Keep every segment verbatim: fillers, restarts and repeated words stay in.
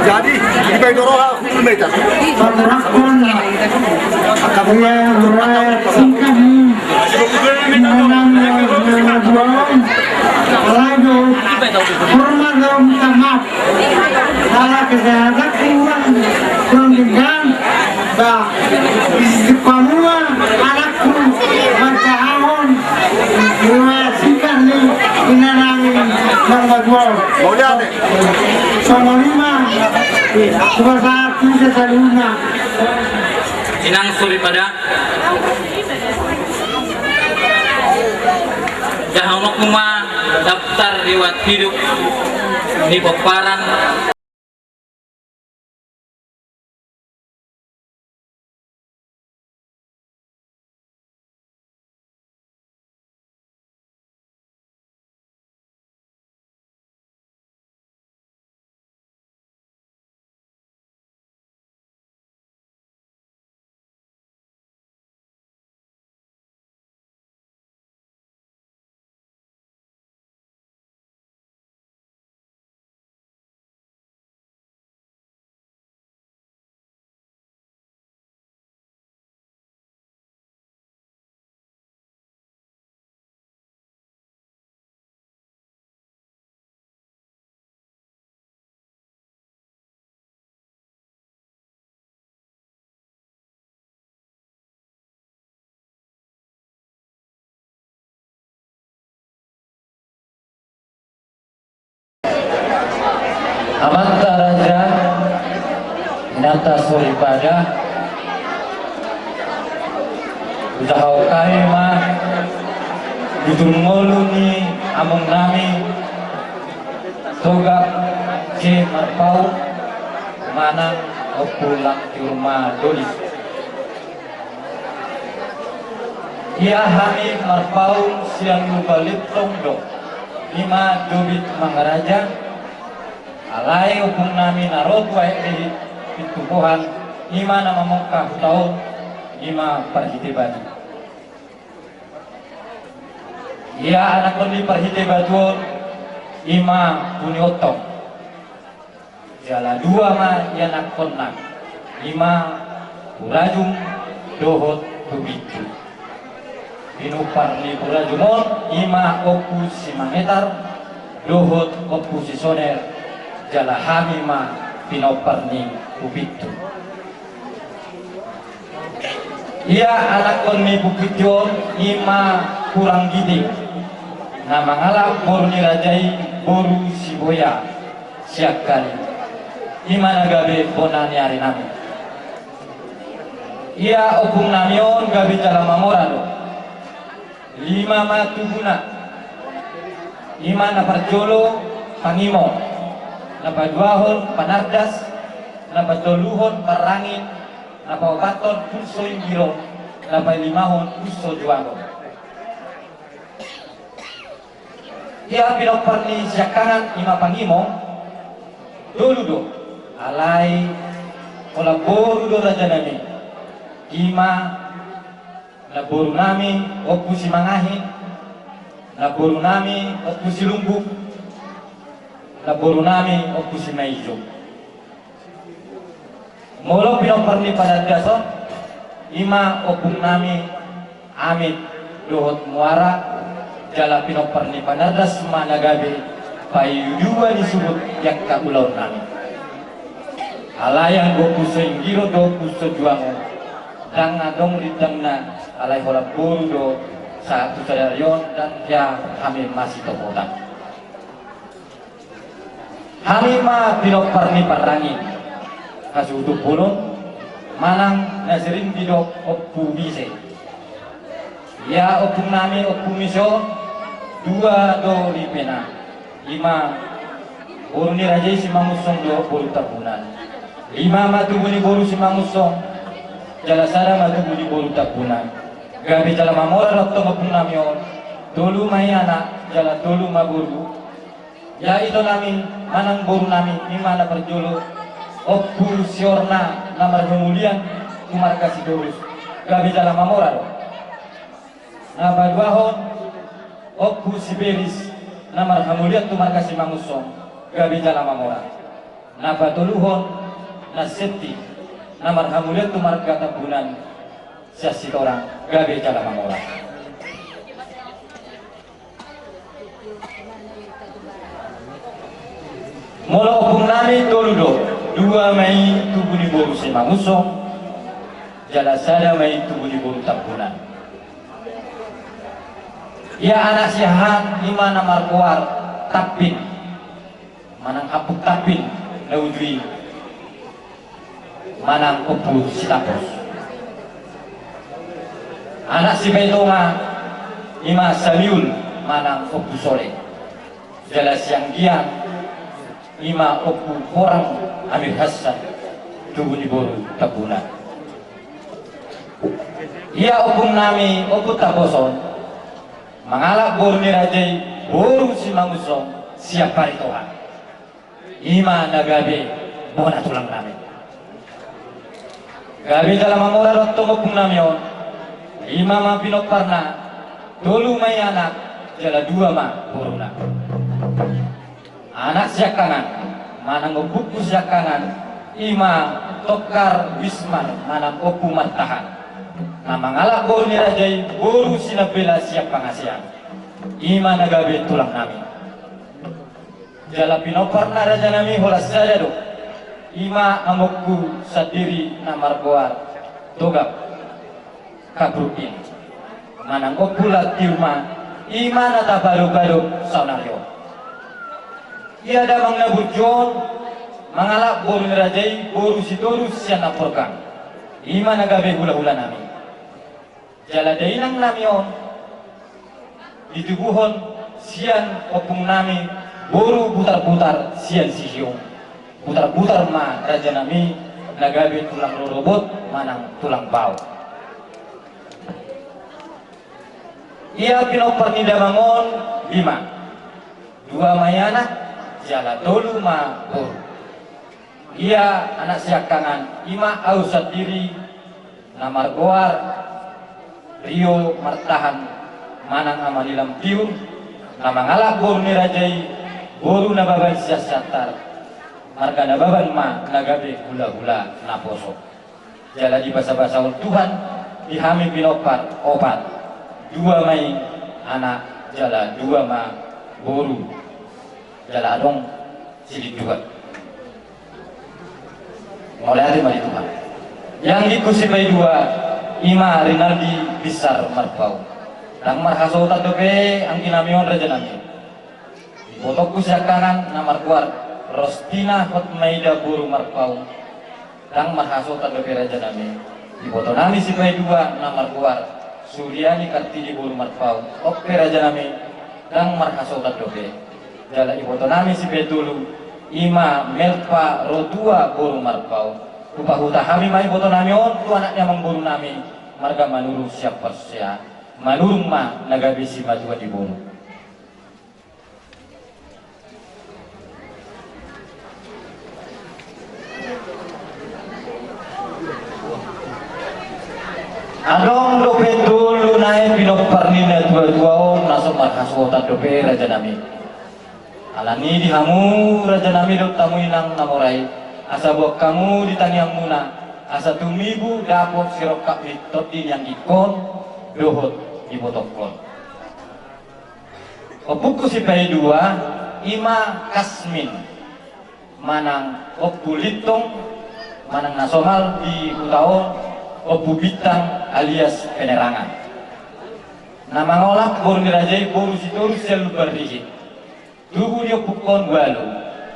Jadi, di Baidoroha, aku dulu meter. Patorangkon, ia, ruas singkat ni inganan, ia, dua on. Lalu, hormat, minta maaf. Ala kesehatan, kurang, kurang dendam. Ba, di pamua anakku, mansai ahon, dua singkat ni inanami nang badua. Songon i ma, kupasahat tu saluhutna. Inang soripada. Dahononku ma daftar riwayat hidup ni pomparan. Amanta raja, inanta soripada, hujahahon hami ma di turpuk ngolu ni amongnami, Togap C Marpaung manang Ompu Langtiurma Doli. Ia hami marpaung sian Lumba Lintong do, i ma Dobit Mangaraja, alai ompungnami na ro tu aek di Pintu Pohan, i ma na mamungka huta on, i ma Parhite Batu. Ia anakkon ni Parhite Batu on, i ma Puniontong. Jala dua ma ianakkonna, i ma Purajum dohot Pubincu. Pinompar ni Purajum on, i ma Ompu Simangetar dohot Ompu Sisoner, jala hami ma pinompar ni Pubincu. Ia anakkon ni Pubincu on, i ma Hurang Giting, na mangalap boru ni raja i, boru Siboya Siangkaling, i ma na gabe bona ni arinami. Ia ompungnami on gabe jala mamora do. Lima ma tubuna, i ma na parjolo Pangimong, na paduahon Panardas, na patoluhon Parrangin, na paopathon Pulso Inggiro, na palimahon Pulso Juangon. Ia pinompar ni siangkangan, i ma Pangimong, tolu do, alai holan boru do rajanami, i ma namborunami Ompu Simangahi, namborunami Ompu Silumbuk, namborunami Ompu Simaijo. Molo pinompar ni Panardas on, i ma ompungnami Amit dohot Muara, jala pinompar ni Panardas ma na gabe paiduan ni suhut di angka ulaonnami. Alai anggo Pulso Inggiro dohot Pulso Juangon, ndang adong rindangna, alai holan boru do sahat tu sadari on, ndang hea hami masitopotan. Hami ma pinompar ni Parrangin, hasuhuton bolon, manang na sering didok Ompu Mise. Ia ompungnami Ompu Mise on, dua do ripena, i ma boru ni raja i Simangunsong dohot boru Tambunan. Lima ma tubu ni boru Simangunsong, jala sada ma tubu ni boru Tambunan. Gabe jala mamora do tong ompungnami on, tolu ma ianakkon, jala tolu ma boru. Ia itonami manang borunami, i ma na parjolo Ompu Siorna na marhamulian tu marga Sitorus, gabe jala mamora do. Na paduahon Ompu Siberis na marhamulian tu marga Simangunsong, gabe jala mamora. Na patoluhon, na setti, na marhamulian tu marga Tambunan, sian Sitorang, gabe jala mamora. Molo ompung nami tolu do, dua ma i tubu ni boru Simangunsong, jala sada ma i tubu ni boru Tambunan. Ia anak siahaan i ma na margoar Tampin, manang Hampuk Tampin na uju i, manang Ompu Sitapos. Anak sipaitonga i ma Samiul, manang Ompu Sole. Jala sianggian i ma Ompu Porang Amir Hassan, tubu ni boru Tambunan. Ia ompung nami Ompu Taposon, mangalap boru ni raja i boru Simangunsong sian Paritoha. I ma na gabe bona tulang nami. Gabe jala mamora do antong ompung nami on. Lima ma pinomparna, tolu ma i anak, jala dua ma boruna. Anak siangkangan, manang ompungku siangkangan, i ma Tongkar Wismar, manang Ompu Martahan. Na mangalap boru ni raja i boru Sinambela sian Pangasean. I ma na gabe tulang nami. Jala pinomparna raja nami holan sada do. I ma amongku sandiri na margoar Togap Kabrukin, manang Ompu Lantiur ma, i ma na tapadopado saonari on. Ia damang na burju on mangalap boru ni raja i boru Sitorus sian Namporgang. I ma na gabe hulahula nami. Jala dainang nami on ditubuhon sian ompung nami boru Butarbutar sian Sihiong. Butarbutar ma raja nami na gabe tulang rorobot manang tulang bao. Ia pinompar ni damang on lima. Dua ma i anak, jala tolu ma boru. Ia anak siangkangan, i ma ahu sandiri, na margoar Rio Martahan, manang Ama ni Lampiun, na mangalap boru ni raja i, boru Nababan sian Siantar. Marga Nababan ma na gabe hulahula naposo. Jala dibasabasahon Tuhan di hami pinompar opat. Dua ma i anak, jala dua ma boru. Jala adong silinduhan. Mauliate ma di Tuhan. Ia anggingku sipaidua, i ma Rinaldi Binsar Marpaung. Ndang marhasohotan dope anggi nami on raja nami. Ibotongku siangkangan na margoar Rostina Hotmaida boru Marpaung. Ndang marhasohotan dope raja nami. Iboto nami sipaidua na margoar Suryani Kartini boru Marpaung. On pe raja nami, ndang marhasohotan dope. Jala iboto nami sipaitolu, i ma Melpa Rotua boru Marpaung. Hupahuta hami ma iboto nami on tu anak ni amangboru nami, marga Manurung sian Porsea. Manurung ma na gabe simatua ni boru. Adong dope tolu nai pinompar ni natuatua on na so marhasohotan dope raja nami. Alani di hamu raja nami dohot hamu inang na mora i, asa boan hamu di tangiangmuna, asa tumibu dapot sirongkap ni tondi ni anggingkon dohot ibotongkon. Ompungku sipaidua, i ma Kasmin, manang Ompu Lintong, manang na somal di huta on, Ompu Bintang alias Penerangan. Na mangalap boru ni raja i boru Sitorus sian Lumban Rihit. Tubu ni ompungkon ualu,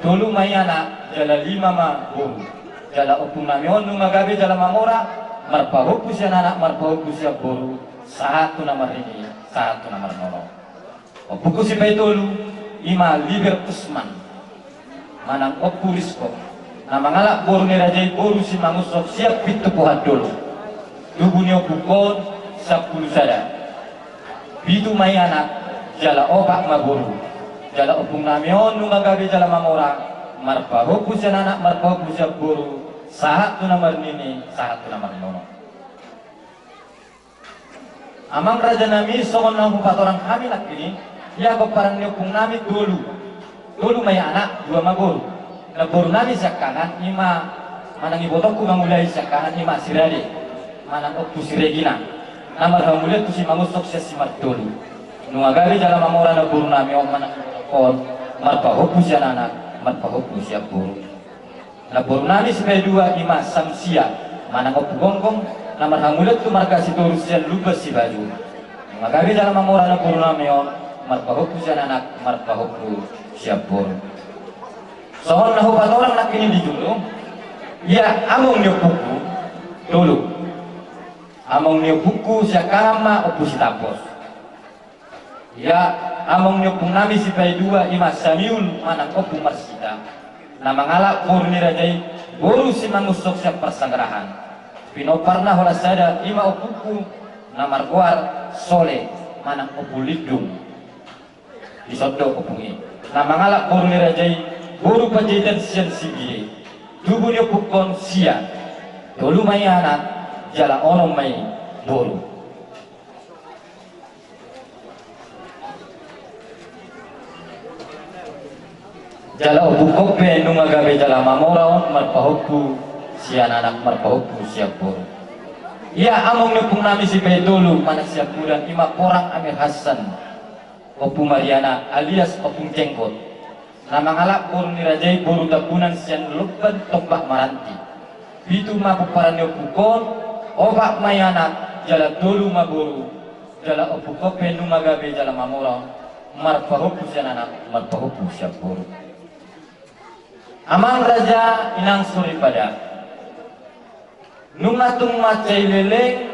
tolu ma i anak, jala lima ma boru. Jala ompung nami on nunga gabe jala mamora, marpahompu sian anak, marpahompu sian boru, sahat tu na marnini, sahat tu na marnono. Ompungku sipaitolu, i ma Liber Usman, manang Ompu Risko, na mangalap boru ni raja i boru Simangunsong sian Pintu Pohan Dolok. Tubu ni ompungkon sampulu sada. Pitu ma i anak, jala opat ma boru. Jala ompung nami on nunga gabe jala mamora, marpahompu sian anak, marpahompu sian boru, sahat tu na marnini, sahat tu na marnono. Amang raja nami, songon na hupatorang hami nangkin i, ia pomparan ni ompung nami tolu. Tolu ma i anak, dua ma boru. Namboru nami siangkangan ima, manang ibotongku mangulahon siangkangan ima si Rade manang Ompu si Regina, na marhamulian tu Simangunsong sian Simartolu. Nunga gabe jala mamora namboru nami on manang ibotongku on, marpahompu sian anak, marpahompu sian boru. Namboru nami sipaidua ima Samsia manang Ompu Gonggong, na marhamulian tu marga Sitorus sian Lumban Sibaju. Nunga gabe jala mamora namboru nami on, marpahompu sian anak, marpahompu sian boru. Songon na hupatorang nangkin i di jolo, ia among ni ompungku tolu. Among ni ompungku siangkangan ma Ompu Sitambos. Ia among ni ompung nami sipaidua ima Samiul manang Ompu Marsita, na mangalap boru ni raja i, boru Simangunsong sian Parsanggrahan. Pinomparna holan sada ima ompungku na margoar Sole manang Ompu Lindung. Dison do ompung i na mangalap boru ni raja i, boru Panjaitan sian Sibire. Tubu ni ompungkon sia, tolu ma i anak jala onom ma i boru. Jala ompungkon pe nunga gabe jala mamora on, marpahompu sian anak, marpahompu sian boru. Ia among ni ompung nami sipaitolu manang siampudan ima Porang Amir Hasan, Ompu Mariana alias Ompung Jenggot, na mangalap boru ni raja i, boru Tambunan sian Lumban Tombak Maranti. Pitu ma pomparan ni ompungkon, opat ma i anak jala tolu ma boru. Jala ompungkon pe nunga gabe jala mamora on, marpahompu sian anak, marpahompu sian boru. Amang raja, inang soripada, nunga tung mansai leleng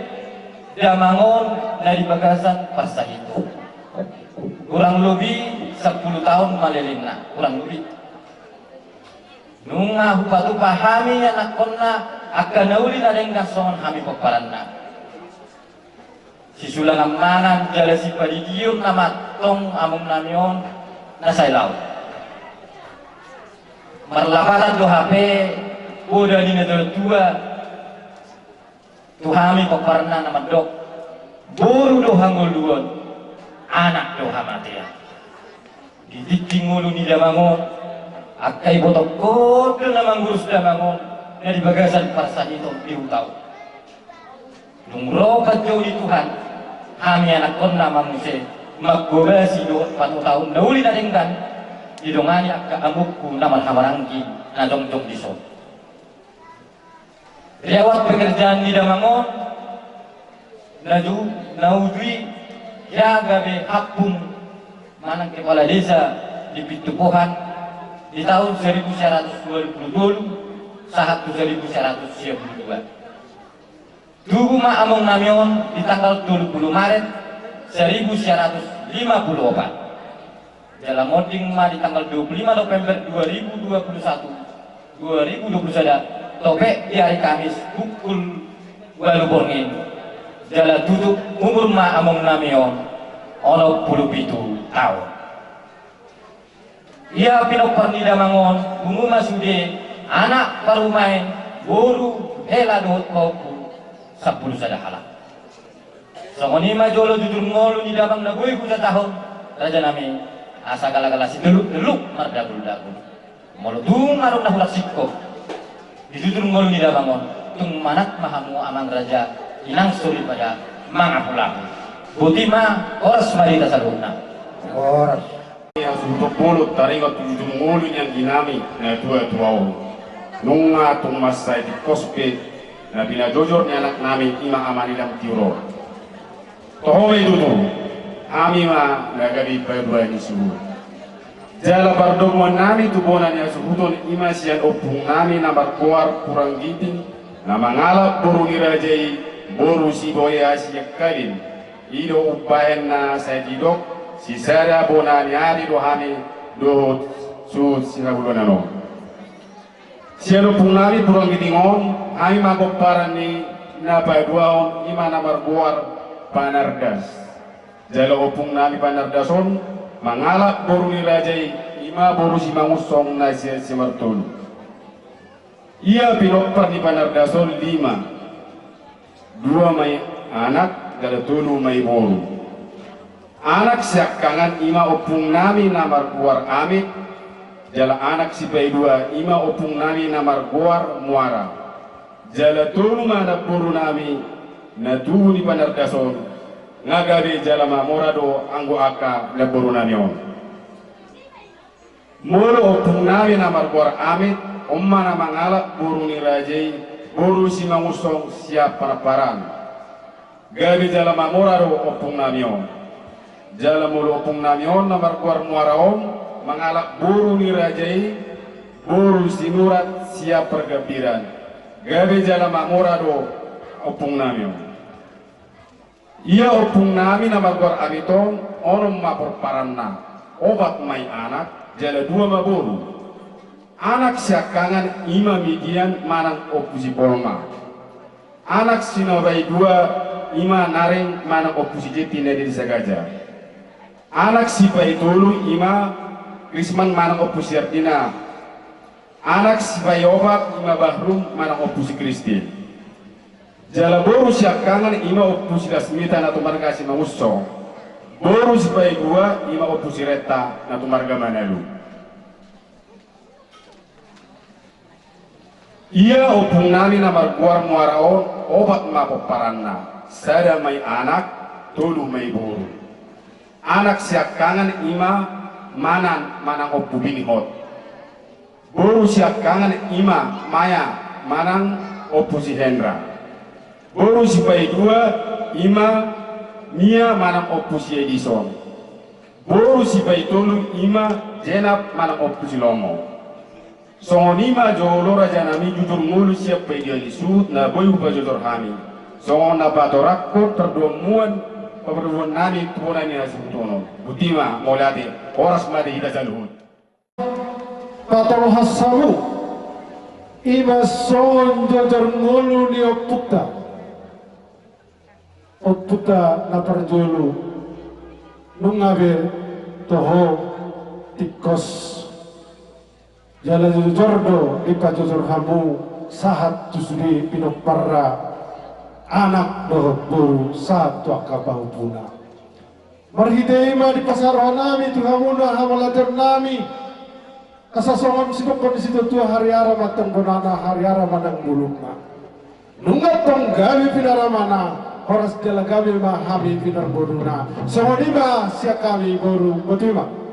damang on na di bagasan parsahiton. Kurang lobi sampulu taon ma lelengna, kurang lobi. Nunga hupatupa hami anakkonna angka na uli na denggan songon hami pomparanna. Sisulangan mangan jala sipadidion nama tong among nami on na sai laho. Marlapatan do hape poda ni natua-tua tu hami pomparanna na mandok: Boru do hangoluon, anak do hamatean. Di tingki ngolu ni damang on, angka ibotongkon do na mangurus damang on na di bagasan parsahiton di huta on. Dung ro panjou ni Tuhan, hami anakkonna ma muse manghobasi dohot patupaon na uli na denggan didongani angka amongku na marhahamaranggi na jongjong dison. Riwayat pekerjaan ni damang on, na ju-, na uju i hea gabe hampung manang kepala desa di Pintupohan di taon saribu sia ratus dua pulu tolu sahat tu saribu sia ratus sia pulu dua. Tubu ma among nami on di tanggal tolu pulu Maret saribu sia ratus lima pulu opat. Jala monding ma di tanggal dua pulu lima November dua ribu dua pulu satu, dua ribu dua pulu sada, topet di ari Kamis pukul ualu borngin. Jala tutup umur ma among nami on onom pulu pitu taon. Ia pinompar ni damang on, pungu ma sude, anak parumaen, boru, hela dohot pahompu, sampulu sada halak. Songon i ma jolo jujur ngolu ni damang na boi hujatahon, raja nami, asa galagala siteluk-teluk mardaguldagul. Molo tung adong na hurang singkop di jujur ngolu ni damang on, tung manat ma hamu amang raja, inang soripada, mangapulapul. Boti ma, horas ma di hita saluhutna. Horas. Ia suhut bolon taringot tu jujur ngolu ni anggi nami na tuatua on. Nunga tung mansai tingkos be na pinajojor ni anak nami ima Ama Nilam Tiur on. Toho ma i tutu, hami ma na gabe paduahon ni suhut. Jala pardomuan nami tu bona ni hasuhuton ima sian ompung nami na margoar Purang Ginting, na mangalap boru ni raja i, boru Siboya Siangkalin. I do umbahen na sai didok, sisada bona ni ari do hami dohot suhut sihabulonan on. Sian ompung nami Purang Ginting on, hami ma pomparan ni na paduahon ima na margoar Panardas. Jala ompung nami Panardas on mangalap boru ni raja i, ima boru Simangunsong na sian Simartolu. Ia pinompar ni Panardas on lima. Dua ma i anak, jala tolu ma i boru. Anak siangkangan ima ompung nami na margoar Amit, Jala anak sipaidua i ma ompung nami na margoar Muara. Jala tolu ma namboru nami na tubu ni panardas on, nga gabe jala mamora do anggo angka namboru nami on. Molo ompung nami na margoar Amit, on ma na mangalap boru ni raja i, boru Simangunsong sian Panamparan. Gabe jala mamora do ompung nami on. Jala molo ompung nami on na margoar Muara on mangalap boru ni raja i, boru Sinurat sian Pargambiran. Gabe jala mamora do ompung nami on. Ia ompung nami na margoar Amit on, onom ma pomparanna, opat ma i anak, jala dua ma boru. Anak siangkangan i ma Midian manang Ompu Sipolma. Anak sipaidua i ma Naring manang Ompu Sijetti na di Sagaja. Anak sipaitolu i ma Krisman manang Ompu Siardina. Anak sipaiopat i ma Bahrum manang Ompu Sikristin. Jala boru siangkangan i ma Ompu Silasmita na tu marga Simangunsong. Boru sipaidua i ma Ompu Sirenta na tu marga Manalu. Ia ompung nami na margoar Muara on, opat ma pomparanna, sada ma i anak, tolu ma i boru. Anak siangkangan i ma Manan manang Ompu Binihot. Boru siangkangan i ma Maya manang Ompu Sihendra. Boru sipaidua i ma Mia manang Ompu Siedison. Boru sipaitolu i ma Jenab manang Ompu Silomo. Songon i ma jolo raja nami jujur ngolu sian paidian i suhut na boi hupajojor hami. Songon na patorangkon pardomuan, pardomuan nami tu bona ni hasuhuton on. Botima, mauliate, horas ma di hita saluhut. Patolhas hamu, i ma songon jojor ngolu ni ompunta. Ompunta na parjolo, nunga be toho tingkos. Jala jojor do dipajojor hamu sahat tu sude pinomparna, anak dohot boru sahat tu angka pahompunna. Marhite i ma dipasahat roha nami tu hamuna hamauliateon nami. Asa songon sidok ni situatua, hariara ma antong bonana, hariara ma nang bulungna. Nunga antong gabe pinaramana, horas jala gabe ma hami pinarboduna. Songon i ma sian hami boru, botima.